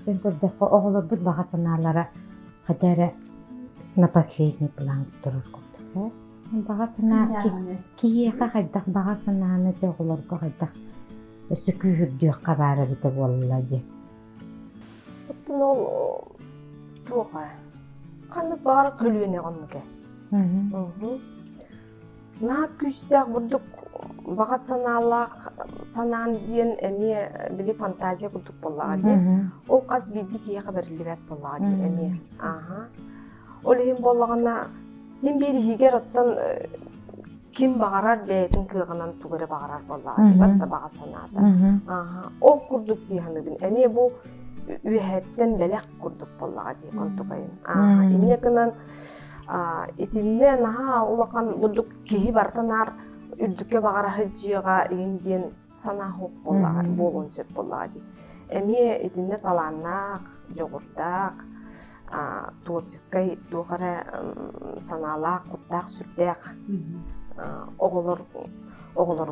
Онтон көрдөххө, оҕолорбут баҕа санаалара хата эрэ на последний план турар курдук. Баҕа санаа киһиэхэ хайдах баҕа санааны те оҕолорго хайдах өссө күүһүрдүөххэ баар эбитэ буолла дии. Оттон ол туох ээ ханнык баҕар көлүөнэ оннук ээ. Наһаа күүстээх бурдук баҕа санаалаах санаан диэн эмиэ били фантазия курдук буоллаҕа дии. Ол хас биирдии киһиэхэ бэриллибэт буоллаҕа дии эмиэ. Ааһа. Ол иһин буоллаҕына иһин биир иһигэр оттон ким баҕарар бэйэтин кыаҕынан тугу эрэ баҕарар буоллаҕа дии да баҕа санаата. Ааһа. Ол курдук дии саныыбын. Эмиэ бу үөһэттэн бэлэх курдук буоллаҕа дии онтукайын. Ааһа. Инньэ гынан итиннэ наһаа улахан бурдук киһи барыта наар үрдүккэ баҕара сылдьыаҕа игин диэн санаа суох буоллаҕа буолуон сөп буоллаҕа дии. Эмиэ итиннэ талааннаах, дьоҕурдаах, творческай туох эрэ санаалаах, куттаах, сүрдээх оҕолор оҕолор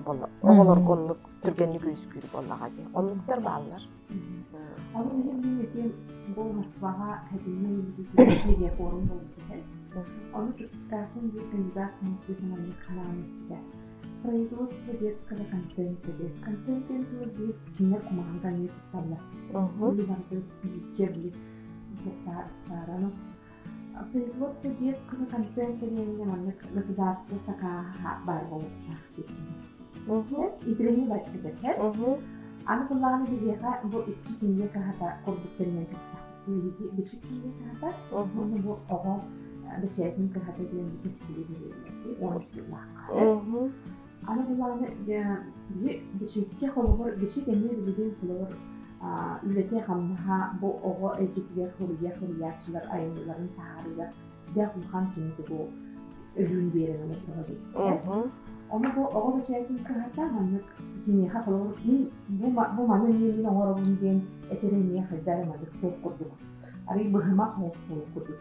оҕолорго оннук түргэнник үөскүүр буоллаҕа дии. Оннуктар бааллар. Ону иһин мин ити бу Москваҕа Хэтиҥҥэ медиафорум буолбут этэ. Ону сыттаахпын биир кандидат оҥорбутун маннык ханаан эппитэ. Производство детского контента диэн. Контент диэн тылы биир кинилэр кумааҕыга эмиэ тутталлар. Били барыта бииргэ били туохтаараны Производство детского контента диэҥҥэ маннык государство сакааһа баар буолуохтаах диэкини. Итирини баттатар. Аны буллаҕына биһиэхэ бу икки кинигэ кыһата курдук тэринэн кэбистэхпит. Биһиги бичик кинигэ кыһата уонна бу оҕо бэчээтин кыһата диэн бу кэскили тэриллэр 10 сыллаахха. Аны буллаҕына биһи бичиккэ холобур бичик эмиэ билигин холобур үлэтэ-хамнаһа бу оҕо эйгэтигэр суруйар суруйааччылар айымньыларын таһаарыыга бэрт улахан кини тугу өлүүн биэрэн олордоҕо дии. Ону бу оҕо бэчээтин кыһата маннык киниэхэ холобур мин бу, бу маны эмиэ мин оҥоробун диэн этэрэ эмиэ хайда эрэ маннык туох курдук арый быһымах оҥос буолуох курдук.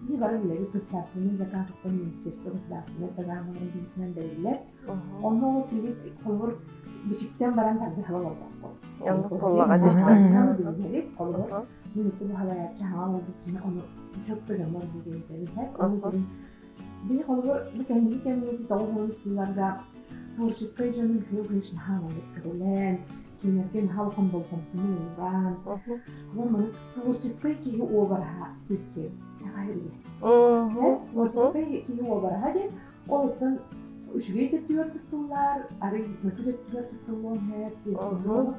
Кини бары үлэбит государственный заказ оттон министерство государственной программаларын быһыытынан бэриллэр. Онно ол киһи холобур бичиктэн баран тардыһа олорбокко. Оннук буоллаҕа дии. Холобур, мин икки баһылайааччы хаҥа олорбут киһи ону сөпкө дьоннор диэн Ону биһи холобур бу кэнники кэмҥэ 90 сылларга творческай дьону Михаил Ильич наһаа маннык көҕүлээн, кинилэргэ наһаа улахан болҕомтону ууран, холобур маны творческай киһи уобараһа үөскээбит. Творческай киһи уобараһа диэн ол оттон үчүгэй да өттүгэр туттуллар, арый мөкү да өттүгэр туттуллуон сөп диэн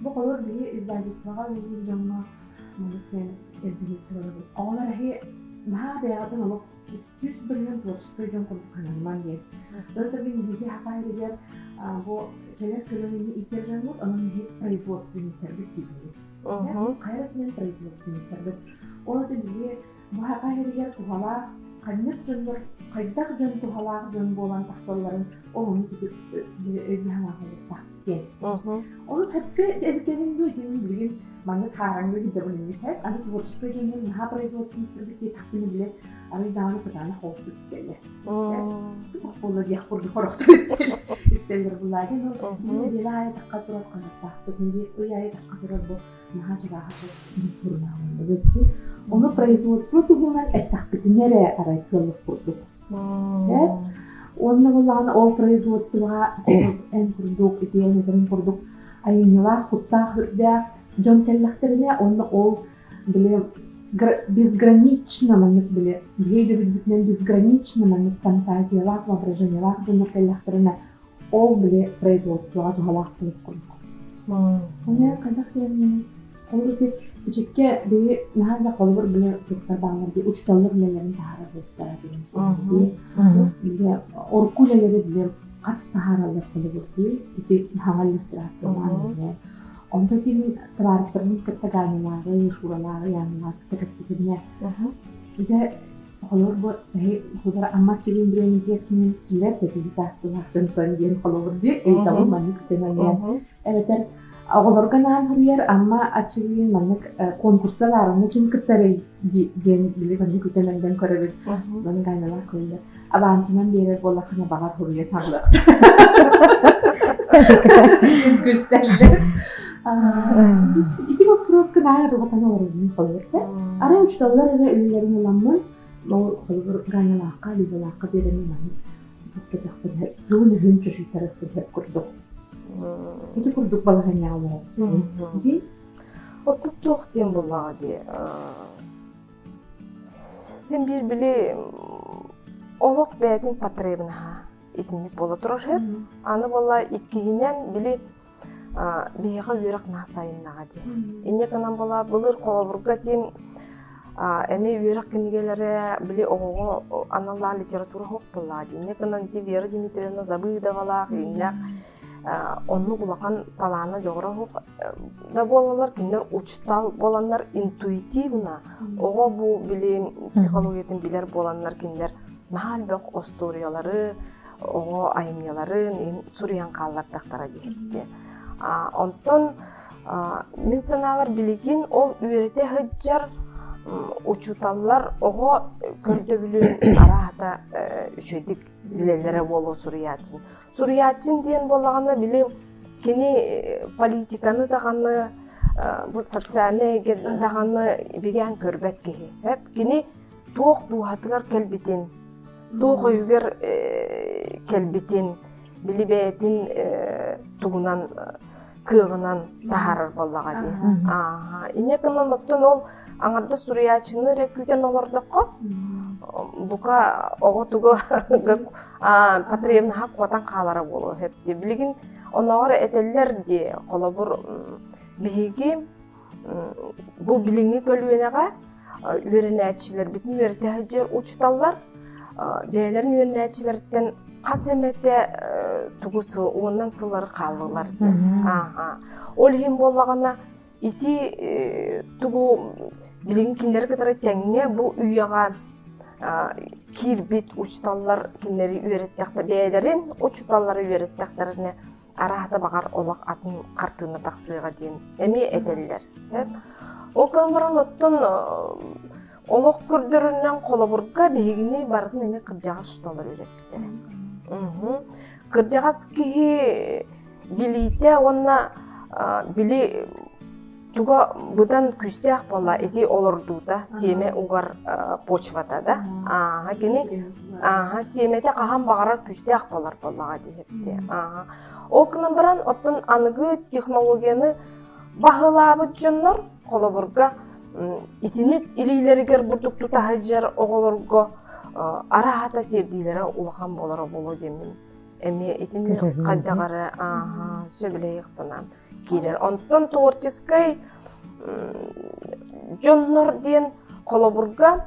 Бу холор биһи издательствоҕа үлэлиир дьоҥҥо маннык диэн эрдиһик турарбыт. Оҕолор эһи наһаа бэйэҕитин олох 100% творческой дьон курдук сананымаҥ диэн. Өтөргүн биһиги саха сиригэр бу кэлэр көлүөнэни иитэр дьоммут, онон биһи производственниктарбыт диибит. Хайа өттүнэн производственниктарбыт. Ол это биһи бу саха сиригэр туһалаах ханнык дьоннор хайдах дьон туһалаах дьон буолан тахсалларын ол ону өйдөһөн диэн. Ону сөпкө эбитэбин дуу, итини билигин маннык хаараҥҥа сылдьабын инник һэп. Аны творчество дьоннор наһаа производственниктарбыт диэтэхпинэ бile арый даҕаны кытаанах холустук истэллэр. Буолла диэх курдук хорохтор истэллэр. Истэллэр буллаа диэн ол нэдиэлэ аайы тахха турар хаһыаттаахпыт, ый аайы тахха турар бу наһаа чарааһа сурунаалларбыт. Ону производство туһунан эттэхпитинэ эрэ арай кыаллых курдук. Уонна буоллаҕына ол производствоҕа эн курдук, итиэн этэрин курдук айымньылаах, куттаах үрдээх дьон кэллэхтэринэ уонна ол били безгранично маннык били биһи өйдөбүлбүтүнэн безгранично маннык фантазиялаах, воображениелаах дьоннор кэллэхтэринэ ол били производствоҕа туһалаах буолуох курдук. Уонна хайдах диэмминий? Холобур ити бичиккэ биһи наһаа да холобур били туттар бааллар дии учууталлар үлэлэрин таһаарар буолтара диэн дии. Били урукку үлэлэри били хат таһаараллар холобур дии. Ити хаҥа иллюстрациялаан Онто ити мин табаарыстарбын кытта Ганялааҕы, Шуралааҕы, Яналааҕы кытта кэпсэтинэ. Дьэ холобур бу эһи холобур Амма Аччыгын бириэмэтигэр кимин киирэр да саастылаах дьонтон диэн холобур дии ыйытабын маннык күтэн эбэтэр оҕолорго анаан суруйар Амма Аччыгыйын маннык конкурса баар онно ким кыттарый диэн били маннык күтэн өлгөн көрөбүт маннык Ганалаах көрүллэр авансынан биэрэр буоллаххына баҕар суруйа таалыахтар күлсэллэр ити боппуруоска. наайа тугатан олорорун холобур Арай учууталлар эрэ үлэлэрин ыламмын, ол холобур Ганялаахха, Лизалаахха биэрэн маннык көтөхпүнэ, тылын-өһүн чочуйтарыахпын сөп курдук. Ити курдук балаһыанньаҕа олоробун. Дии. Оттон туох диэн буоллаҕа дии. Син биир били олох бэйэтин потребнаһа итинник буола турар сөп. Аны буолла иккиһинэн били биһиэхэ үөрэх наһаа сайыннаҕа дии. Инньэ гынан буола былыр холобурга этиим эмиэ үөрэх кинигэлэрэ били оҕоҕо аналлаах литература суох буоллаҕа дии. Инньэ гынан ити Вера Дмитриевна Давыдовалаах иннээх оннук улахан талаана дьоҕура суох да буолаллар кинилэр учутал буоланнар интуитивно оҕо бу били психологиятын билэр буоланнар кинилэр наһаа элбэх остуоруйалары оҕо айымньыларын суруйан хааллардахтара диэбитти. Онтон мин санаабар билигин ол үөрэтэ сылдьар учууталлар оҕо көрдөбүлүн арааһата үчүгэйдик билэллэрэ буолуо суруйааччын. Суруйааччын диэн буоллаҕына били кини политиканы даҕаны бу социальнай эйгэ даҕаны бигээн көрбөт киһи. Кини туох дууһатыгар кэлбитин туох өйүгэр кэлбитин били бэйэтин тугунан кыаҕынан таһаарар буоллаҕа дии. Ааһа. Инньэ гынан оттон ол аҥардас суруйааччыны эрэ күүтэн олордоххо бука оҕо тугу потребнаһа куотан хаалара буолуо сөп дии. Билигин онооҕор этэллэр дии холобур биһиги бу билиҥҥи көлүөнэҕэ үөрэнээччилэрбитин үөрэтэ сылдьар учууталлар бэйэлэрин үөрэнээччилэриттэн хас эмэтэ тугу сыл уонунан сыллары хааллылар диэн. Ааһа. Ол иһин буоллаҕына ити тугу билигин кинилэри кытары тэҥҥэ бу үйэҕэ киирбит учууталлар кинилэри үөрэттэхтэ бэйэлэрин учууталлары үөрэттэхтэринэ арааһата баҕар олох атын хартыына тахсыаҕа диэн эмиэ этэллэр. Ол гынан баран оттон олох көрдөрөрүнэн холобурга биһигини барытын эмиэ кырдьаҕас учууталлар үөрэппиттэрэ. Кырдьаҕас киһи билиитэ уонна били туга быдан күүстээх буолла ити олордуута сиэмэ угар почвата да ааха кини ааха сиэмэтэ хаһан баҕарар күүстээх буолар буоллаҕа диэбитэ ааха ол гынан баран оттон аныгы технологияны баһылаабыт дьоннор холобурга итини илиилэригэр бурдук тута сылдьар оҕолорго араата тиэрдиилэрэ улахан буолара буолуо диэммин эмиэ итини хайдах эрэ ааха сөбүлэһиэх санаам киирэр. Онтон творческай дьоннор диэн холобурга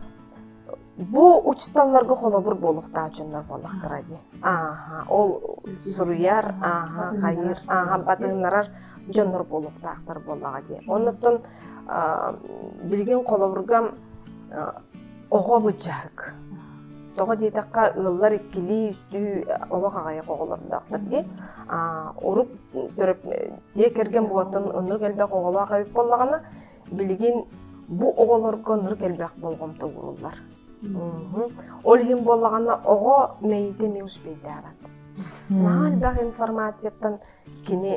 бу учууталларга холобур буолуохтаах дьоннор буоллахтара дии. Ааха, ол суруйар, ааха, хайыр, ааха, батыһыннарар дьоннор буолуохтаахтар буоллаҕа дии. Оннуттан билигин холобурга оҕо быдьаһык. Тоҕо диэтэххэ, ыаллар иккилии, үстүү олох аҕыйах оҕолордоохтор дии. Урук төрөп дьиэ кэргэн буолтан ынырык элбэх оҕолоох эбит буоллаҕына, билигин бу оҕолорго ынырык элбэх болҕомто ууруллар. Ол иһин буоллаҕына, оҕо мэйиитэ эмиэ успейдаабат. Наһаа элбэх информацияттан кини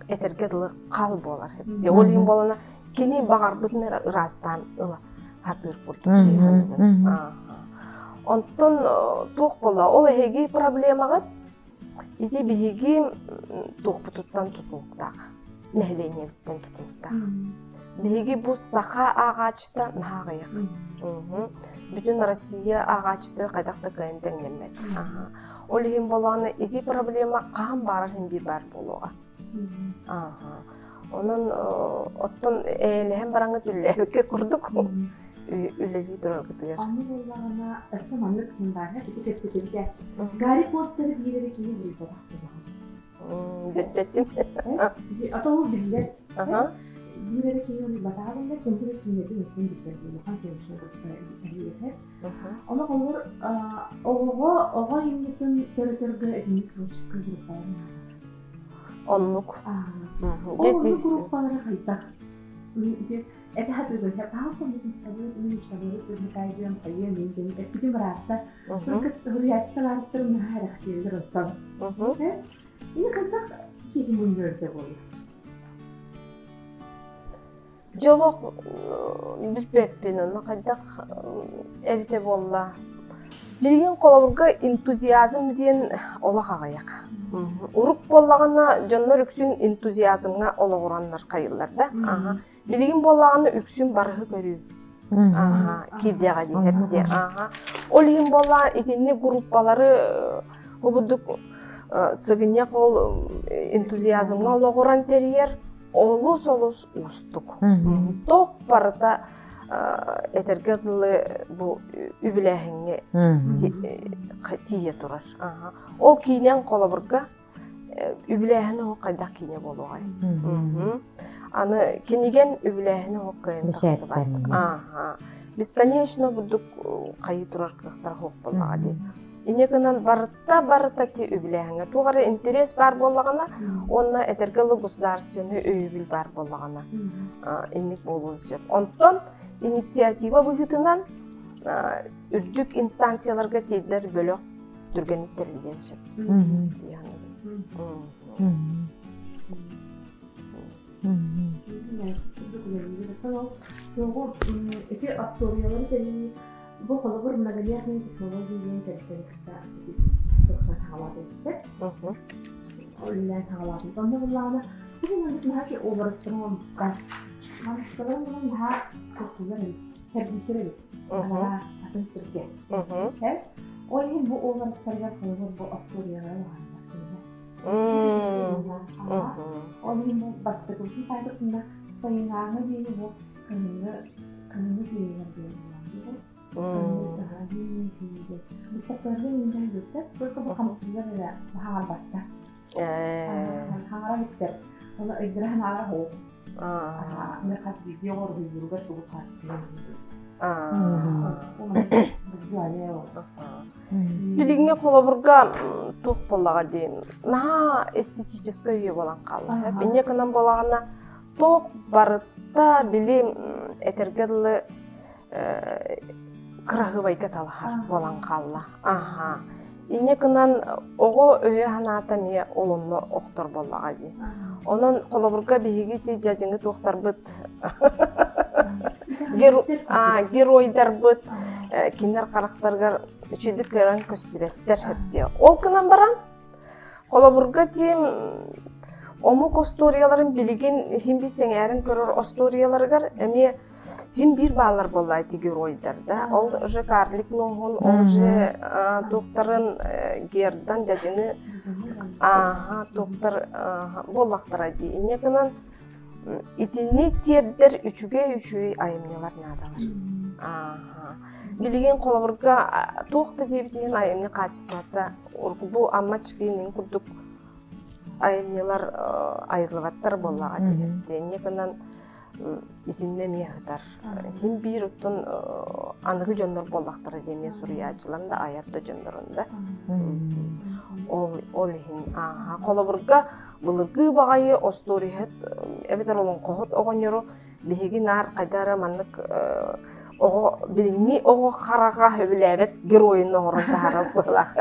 этэргэ дылы хал буолар. Ол иһин буолана кини баҕарбытын эрэ ыраастаан ыла сатыыр курдук дии саныыбын. Онтон туох буолла? Ол эһиги проблемаҕыт ити биһиги туохпутуттан тутулуктаах, нэһилиэнньэбиттэн тутулуктаах. Биһиги бу саха ааҕааччыта наһаа аҕыйах. Бүтүн Россия ааҕааччыта хайдах да кыайан тэҥнэммэт. Ол иһин буоллаҕына ити проблема хаһан баарар иһин биир баар буолуоҕа. Онон оттон эйэлэһэн бараҥҥыт үлэлээбиккэ курдук үлэлии тураргытыгар. Аны буоллаҕына өссө маннык ким баар ити кэпсэтэргэ Гарри Поттеры биир эрэ киһи булбатах буолаҕас. Билбэтим. Ата ол биллэр. Биир эрэ киһи уларбатаҕа биллэр, ким да киинэтин өттүн билбэт улахан соҕус кытта Ону холобур оҕоҕо оҕо айымньытын төрөтөргө итинник творческай группалар наада. Оннук. Ол оннук группалары хайдах? Это хатыыбын. Паһалса митистабыт, митистабыт, митайдыам, хайыам, мен эппитим быраатта. Суруйааччы табаарыстарым наһаа эрэхсиэллэр оттон. Ини хайдах киһи мунньуорда буолла? Дьолох билбэппин, онно хайдах эбитэ буолла. Билигин холобурга энтузиазм диэн олох аҕыйах. Урук буоллаҕына дьоннор үксүн энтузиазмҥа олоҕураннар хайыллар да. Билигин буоллаҕына үксүн барыһы көрүү. Аха, киирдэҕэ дии эбит Аха. Ол иһин буоллаҕа итинник группалары обудук сыгынньах ол энтузиазмҥа олоҕуран тэрийэр олус олус уустук. Туох барыта этэргэ дылы бу үбүлээһиҥҥэ тиийэ турар. Ол киинэн холобурга үбүлээһин оһох хайдах киинэ буолуоҕай? Аны кинигэн үбүлээһин оһох кыайан тахсыбат. Ааха. Бесконечно бурдук хайыы турар кыахтара суох буоллаҕа дии. Инньэ гынан барыта барыта ти үбүлээһиҥҥэ туох эрэ интерес баар буоллаҕына уонна этэргэ дылы государственный өйөбүл баар буоллаҕына инник буолуон сөп. Онтон инициатива быһыытынан үрдүк инстанцияларга тиийдэр бөлөх түргэнник тэриллиэн сөп дии саныыбын. Ити остуоруйалары тэрийии бу холобур многолетные технологии диэн тэрилтэни кытта туохтан хаалаатын сөп. Үлэлээн хаалаатын. Онно буллаҕына бу маннык наһаа ки образтарын оҥорбуттар. Манныктарын булан наһаа туттулар эбит, кэрдииттэр эбит. Атын сиргэ. Ол иһин бу образтарыгар холобур бу остуоруйалары уһааннар кинилэр. Ол иһин бу бастакыбытын таайдахпына сайыҥааҥы диэни бу кыһыҥҥы кыһыҥҥы феялар диэн буолан Быстапкаларга иинчэһийбиттэр, только бу хамсыылар эрэ хаҥарбаттар. Хаҥара бүттэр. Оны өйдөрө ханаара хоох. Мен хас биирдии оҕоруһуйууругар тугу хааттыыр. Билиҥҥи холобурга туох буоллаҕа диэн наһаа эстетическай үйэ буолан хаалла. Инньэ гынан буолаҕына туох барыта били этэргэ дылы кыраһыабайга талаһар буолан хаалла. Аха. Инньэ гынан оҕо өйө-санаата эмиэ ол онно охтор буоллаҕа дии. Онон холобурга биһиги ити дьадьыҥы туохтарбыт геройдарбыт кинилэр харахтарыгар үчүгэйдик кыайан көстүбэттэр диye. Ол гынан баран холобурга тиим омук остуоруйаларын билигин иһин би сэҥээрин көрөр остуоруйаларыгар эмиэ Хим биир бааллар буолла эти геройдар да. Ол же карлик ноһун, ол же туохтарын Гердан дьадьыны ааха туохтар буоллахтара дии. Инньэ гынан итини тиэрдэр үчүгэй үчүгэй айымньылар наадалар. Ааха. Билигин холобурга туох да диэбит иһин айымньы хаачыстыбата бу Амма Чыкыйынын курдук айымньылар айыллыбаттар буоллаҕа дии. Инньэ гынан итиннэ эмиэ сытар. Хим биир оттон аныгы дьоннор буоллахтара диэн эмиэ суруйааччыларын да айар да дьоннорун да. Ол ол иһин ааха холобурга былыргы баҕайы остуоруйаһыт эбэтэр олоҥхоһут оҕонньору биһиги наар хайда эрэ маннык оҕо билиҥҥи оҕо хараҕа сөбүлээбэт геройун оҥорон таһаарар быһыылаах.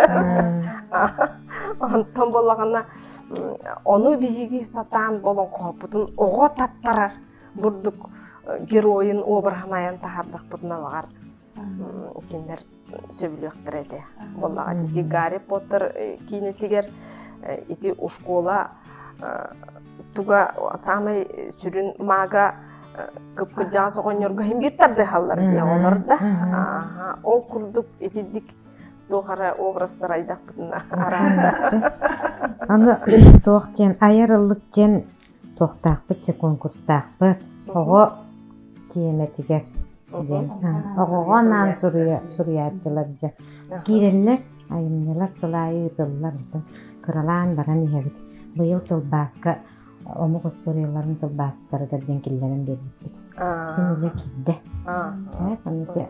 Онтон буоллаҕына ону биһиги сатаан олоҥхоһоппутун оҕо таттарар бурдук геройун обраһын айан таһаардахпытына баҕар кинилэр сөбүлүөхтэрэ этэ. Буоллаҕа ити Гарри Поттер киинэтигэр ити школа туга саамай сүрүн маага кып-кырдьаҕас оҕонньорго иһин биир тардыһаллар диye олор да. Ол курдук итидик туох эрэ образтар айдахпытына араанда. Аны туох диэн айар ыллык диэн туохтаахпыт че конкурстаахпыт оҕо тиэмэтигэр диэн оҕоҕо анаан суруйааччылар дьэ киирэллэр айымньылар сыл аайы ыытыллар онтон кыралаан баран иһэбит быйыл тылбааска омук остуоруйаларын тылбаастарыгар диэн киллэрэн биэрбиппит син үлэ киирдэ ити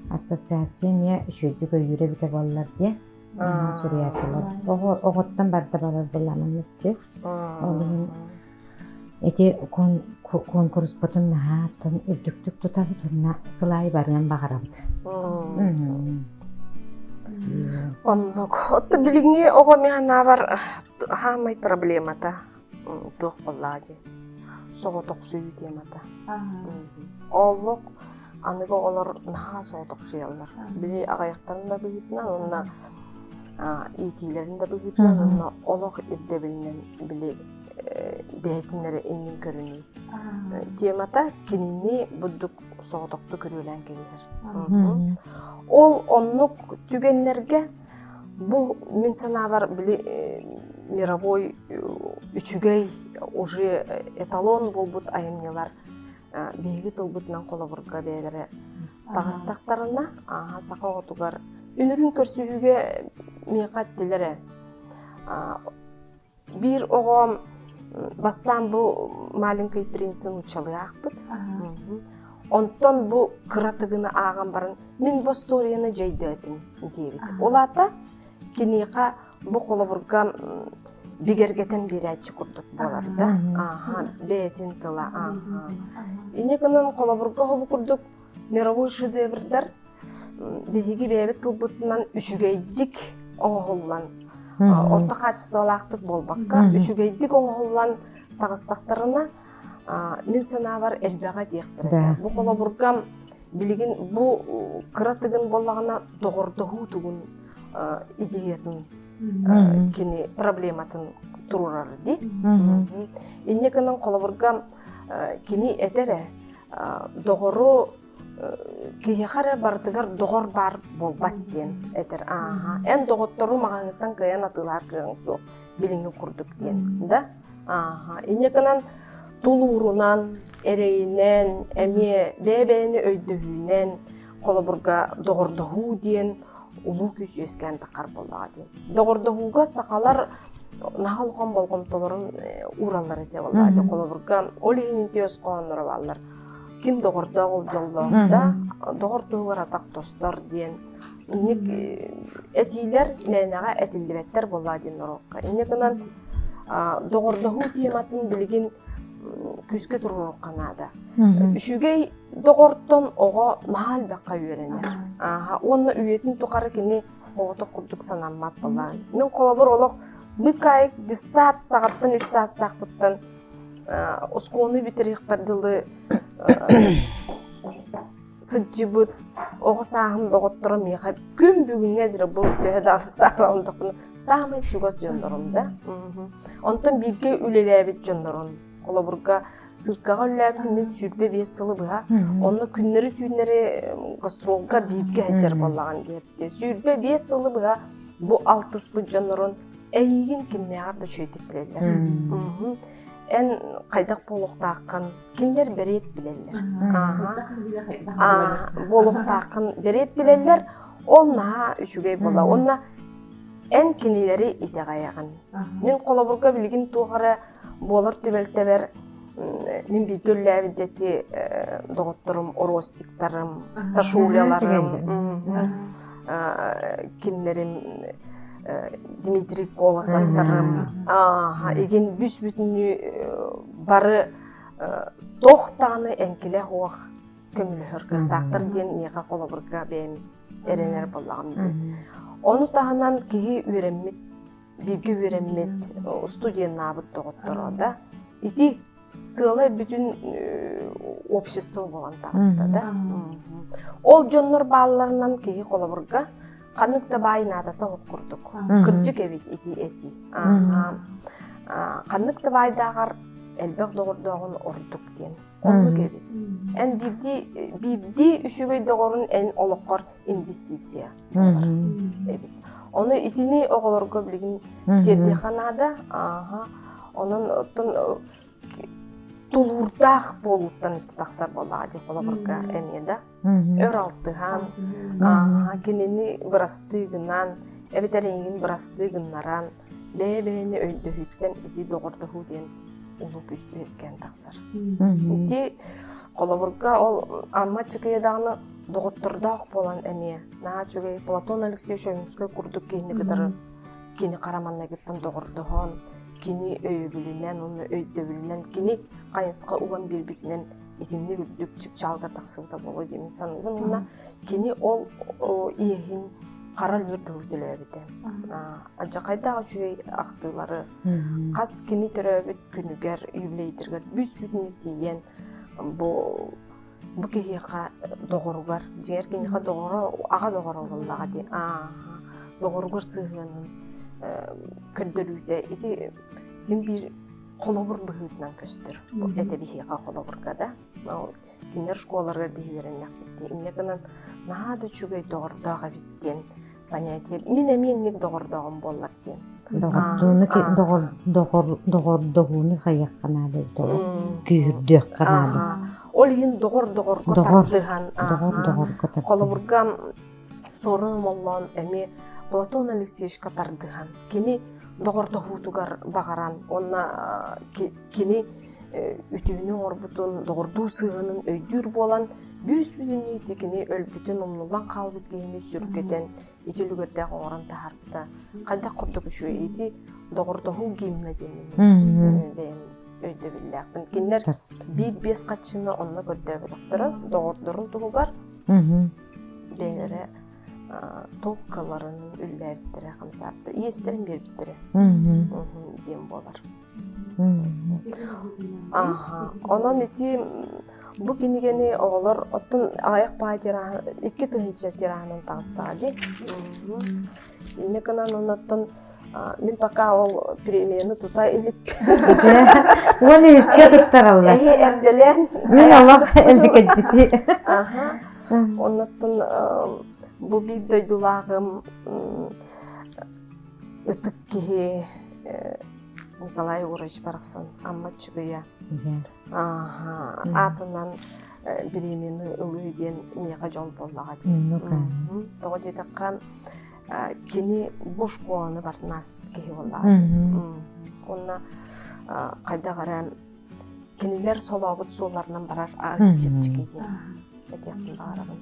ассоциация эмиэ үчүгэйдик өйүүрэ эбитэ буоллар диэн суруйааччылар оҕо оҕоттон барда барар буоллааманнык дии ол иһин ити куонкуруспутун наһаа үрдүктүк тутабыт уонна сыл аайы барыан баҕарабыт Оннук. Отто билиҥҥи оҕо мин санаабар хаамай проблемата туох буоллаҕа дии. Соҕотохсуйуу темата. Олох аныгы оҕолор наһаа соҕотохсуйаллар. Били аҕыйахтарын да быһыытынан уонна иитиилэрин да быһыытынан уонна олох ирдэбилинэн били бэйэтин эрэ иннин көрүнүү. Темата кинини бурдук соҕотохтук көрүөлээн кэбиһэр. Ол оннук түгэннэргэ бу мин санаабар били мировой үчүгэй уже эталон буолбут айымньылар биһиги тылбытынан холобурга бэйэлэрэ таҕыстахтарына ааһа саха оҕотугар үнүрүн көрсүһүүгэ миэхэ эттилэр ээ Биир оҕом бастаан бу «Маленький принц» нууччалыы аахпыт. Онтон бу кыра тыгыны ааҕан баран мин бу остуоруйаны дьэйдөөтүм диэбит. Ол аата киниэхэ бу холобурга бигэргэтэн биэрээччи курдук буолар да. Ааха, бэйэтин тыла. Ааха. Инньэ гынан холобурга бу курдук мировой шедеврдар биһиги бэйэбит тылбытынан үчүгэйдик оҥоһуллан орто хаачыстыбалаахтык буолбакка үчүгэйдик оҥоһуллан таҕыстахтарына мин санаабар элбэҕэ диэхтэрэ этэ. Бу холобурга билигин бу кыра тыгын буоллаҕына доҕордоһуу тугун идеятын кини проблематын туруорар дии. Инньэ гынан холобурга кини этэр доҕору киһиэхэ эрэ барытыгар доҕор баар буолбат диэн этэр. Ааһа, эн доҕоттору маҕаһыыттан кыайан атыылаһар кыаҕыҥ суох билиҥҥи курдук диэн да. Ааһа, инньэ гынан тулуурунан, эрэйинэн, эмиэ бэйэ-бэйэни өйдөһүүнэн, холобурга доҕордоһуу диэн улуу күүс үөскээн таххар буоллаҕа диэн. Доҕордоһууга сахалар наһаа улахан болҕомтолорун уураллар этэ буоллаҕа дии. Холобурга ол иһин үтүө хоһоонноро бааллар. Ким доҕордоох ол дьоллоох да, доҕор туһугар атах тостор диэн инник этиилэр мээнэҕэ этиллибэттэр буоллаа диэн норуокка. Инньэ гынан доҕордоһуу тематын билигин күүскэ туруоруохха наада. Үчүгэй доҕортон оҕо наһаа элбэххэ үөрэнэр. Ааха, уонна үйэтин тухары кини оҕото курдук санаммат буоллаҕа. Мин холобур олох быкаайык десант саҕаттан үс саастаахпыттан оскуоланы бүтэриэхпэр дылы сылдьыбыт оҕо сааһым доҕотторо миэхэ күн бүгүҥҥэ диэри бу төһө да сааһыран саамай чугас дьоннорум да. Онтон бииргэ үлэлээбит дьоннорум холобурга циркаҕа үлэлээбитим мин 25 сылы быһа онно күннэри-түүннэри гастролга бииргэ сылдьар буоллаҕын диэбитэ 25 сылы быһа бу алтыспыт дьоннорун эйигин кимнээҕэр да үчүгэйдик билэллэр эн хайдах буолуохтааххын кинилэр бэриэт билэллэр буолуохтааххын бэриэт билэллэр ол наһаа үчүгэй буола уонна эн кинилэри итэҕэйэҕин мин холобурга билигин туох эрэ буолар түбэлтэбэр мин бииргэ үллээбит дьэти доҕотторум Ростиктарым, Сашуляларым, кимнэрим Дмитрий Колосовтарым, игин бүс-бүтүннүү бары туох даҕаны эҥкилэ суох көмөлөһөр кыахтаахтар диэн миэхэ холобурга бэйэм эрэнэр буоллаҕым дии. Ону таһынан киһи үөрэммит бииргэ үөрэммит студеннаабыт доҕотторо да ити сыалай бүтүн общество буолан таҕыста да ол дьоннор баалларынан киһи холобурга ханнык да баай наадата суох курдук кырдьык эбит ити этии ханнык да баайдааҕар элбэх доҕордооҕун ордук диэн оннук эбит эн биирдии биирдии үчүгэй доҕорун эн олоххор инвестиция буолар эбит. Ону итини оҕолорго билигин тиэрдиэххэ наада. Ааха. Онон оттон тулуурдаах буолууттан тахсар буоллаҕа дии холобурга эмиэ да. Өр алтыһан, ааха, кинини бырастыы гынан, эбэтэр эйигин бырастыы гыннаран, бэйэ-бэйэни өйдөһүүттэн ити доҕордоһуу диэн улуу күүс үөскээн тахсар. Ити холобурга ол Амма Чыкыйа даҕаны доҕоттордоох буолан эмиэ наһаа үчүгэй Платон Алексеевич Ойуунскай курдук киһини кытары кини хара маҥнайгыттан доҕордоһон, кини өйөбүлүнэн уонна өйдөбүлүнэн кини хайысха уган биэрбитинэн итинник үрдүк чыпчаалга тахсыбыта буолуо диэн саныыбын уонна кини ол иэһин. Хара өлүөр дылы төлөөбүтэ. Алдьархайдаах үчүгэй ахтыылары хас кини төрөөбүт күнүгэр, юбилейдэригэр бүс-бүтүннүү тиийэн бу бу киһиэхэ доҕоругар, дьиҥэр киниэхэ доҕоро, аҕа доҕоро буоллаҕа дии. Аа, доҕоругар сыһыанын көрдөрүүтэ ити ким биир холобур быһыытынан көстөр. Этэ биһиэхэ холобурга да. Кинилэр школаларыгар биһи үөрэннэхпит дии. Инньэ гынан наһаа да үчүгэй доҕордоох эбит диэн понятие. Мин эмиэ инник доҕордооҕум буоллар диэн. Доҕордууну доҕор доҕор доҕордоһууну хайыахха наада доҕор күүһүрдүөххэ наада. Ол иһин доҕор доҕорго тардыһан доҕор доҕорго тардыһан. Холобурга Суорун Омоллоон эмиэ Платон Алексеевичка тардыһан кини доҕордоһуутугар баҕаран уонна кини үтүөнү оҥорбутун, доҕордуу сыһыанын өйдүүр буолан, бүүс-бүтүннүү ити кини өлбүтүн умнуллан хаалбыт киһини сүргэтэн, ити үлүгэрдээх оҥорон таһаарбыта. Хайдах курдук үчүгэй ити доҕордоһуу гимна диэн бэйэм өйдөбүллээхпин. Кинилэр биир-биэс хаччыны онно көрдөөбөтөхтөрө, доҕордорун туһугар бэйэлэрэ туох кыларын үллээбиттэрэ, хамсаабыттара, иэстэрин биэрбиттэрэ диэн буолар. Аха. Онон ити бу кинигэни оҕолор оттон аҕыйах баай тираһа 2000 тираһынан таҕыстаҕа дии. Инньэ гынан оннуттан мин пока ол премияны тута илик. Уон үскэ туттараллар. Эһи эрдэлээн. Мин олох элдикэдьити. Аха. Оннуттан бу биир дойдулааҕым ытык киһи Николай Егорович барахсан Амма Чугуйа аатынан бириэмийэни ылыы диэн миэхэ дьол буоллаҕа дии. Тоҕо диэтэххэ кини бу школаны барытын ааспыт киһи буоллаҕа дии. Уонна хайдах эрэ кинилэр солообут суолларынан барар аҕа чэпчэки диэн этиэхпин баҕарабын.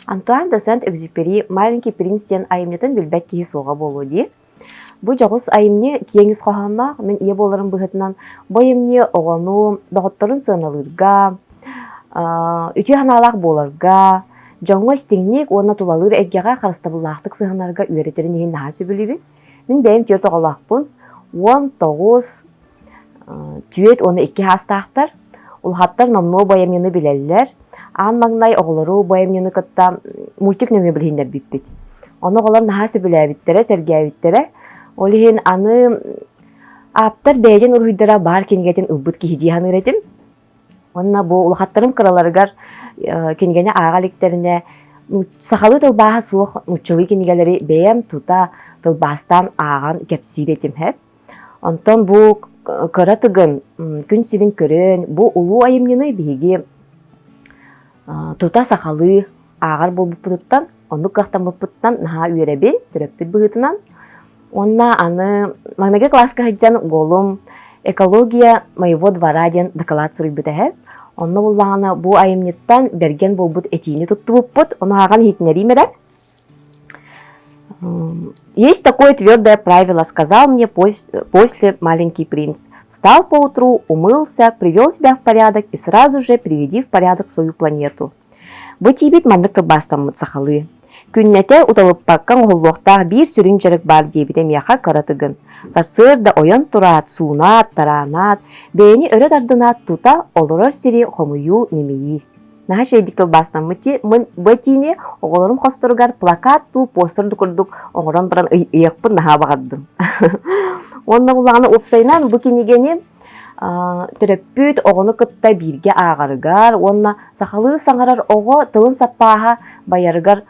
Антуан де Сент-Экзюпери «Маленький принц» диэн айымньытын билбэт киһи суоҕа буолуо дии. Бу дьоҕус айымньы киэҥ ис хоһоонноох, мин ийэ буоларым быһыытынан бу айымньы оҕону доҕотторун сыаналыырга, үтүө санаалаах буоларга, дьоҥҥо истиҥник уонна тулалыыр эйгэҕэ харыстабыллаахтык сыһыаннарга үөрэтэрин иһин наһаа сөбүлүүбүн. Мин бэйэм түөрт оҕолоохпун. 19 түөрт уонна икки саастаахтар. Улахаттар номнуо бу айымньыны билэллэр. Аан маҥнай оҕолору бу айымньыны кытта мультик нөҥүө билиһиннэрбиппит. Ону оҕолор наһаа сөбүлээбиттэрэ, сэргээбиттэрэ. Ол иһин аны ааптар бэйэтин уруһуйдара баар кинигэтин ылбыт киһи дии саныыр этим. Уонна бу улахаттарым кыраларыгар кинигэни ааҕа иликтэринэ сахалыы тылбааһа суох нууччалыы кинигэлэри бэйэм тута тылбаастаан ааҕан кэпсиир этим һэп. Онтон бу кыра тыгын күн сирин көрөн, бу улуу айымньыны биһиги тута сахалыы ааҕар буолбуппутуттан, оннук кыахтаммыппыттан наһаа үөрэбин, төрөппүт быһыытынан. Уонна аны маҥнайгы кылааска сылдьан уолум «Экология моего двора» диэн дакылаат суруйбут эһэ. Онно буллаҕына бу айымньыттан бэргэн буолбут этиини туттубуппут. Ону ааҕан иһитиннэриим эрэ. Есть такое твердое правило, сказал мне после маленький принц. Встал поутру, умылся, привел себя в порядок и сразу же приведи в порядок свою планету. Бу тиийбит маннык тылбаастаммыт сахалыы. Күннэтэ уталыппакка оҥоһуллуохтаах биир сүрүн дьарык баар диэбитэ миэхэ кыратыгын. Сарсыарда ойон тураат, суунаат, тараанаат, бэйэни өрө тардынаат тута олорор сири хомуйуу, ньимийии. Наһаа үчүгэйдик тылбаастаммыт дии. Мин бу этиини оҕолорум хосторугар плакат дуу, постер дуу курдук оҥорон баран ыйыахпын наһаа баҕардым. Уонна буллаҕына уопсайынан бу кинигэни төрөппүт оҕону кытта бииргэ ааҕарыгар уонна сахалыы саҥарар оҕо тылын саппааһа байарыгар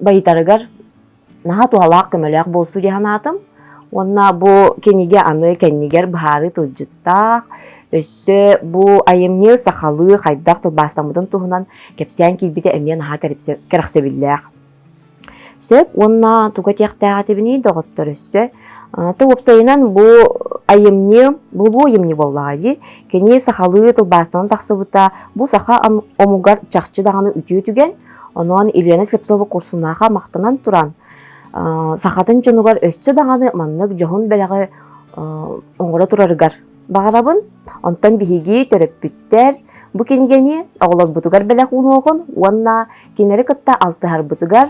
байытарыгар наһаа туһалаах көмөлөөх буолсу дии санаатым. Уонна бу кинигэ аны кэннигэр быһаарыы тылдьыттаах, өссө бу айымньы сахалыы хайдах тылбаастаммытын туһунан кэпсээн киирбитэ эмиэ наһаа кэрэхсэбиллээх. Сөп уонна тугу этиэхтээх этибиний доҕоттор өссө то уопсайынан бу айымньы булуу айымньы буоллаҕа дии. Кини сахалыы тылбаастанан тахсыбыта бу саха омугар чахчы даҕаны үтүө түгэн. Онон Елена Слепцова курсунааха махтанан туран, сахатын дьонугар өссө даҕаны маннык дьоһун бэлэҕи оҥоро турарыгар. баҕарабын. Онтон биһиги төрөппүттэр бу кинигэни оҕолорбутугар бэлэх уунуоҕун уонна кинилэри кытта алтыһарбытыгар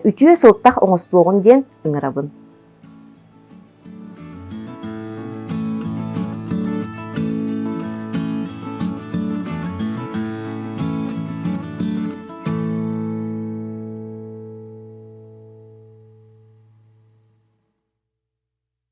үтүө сылтах оҥостуоҕун диэн ыҥырабын.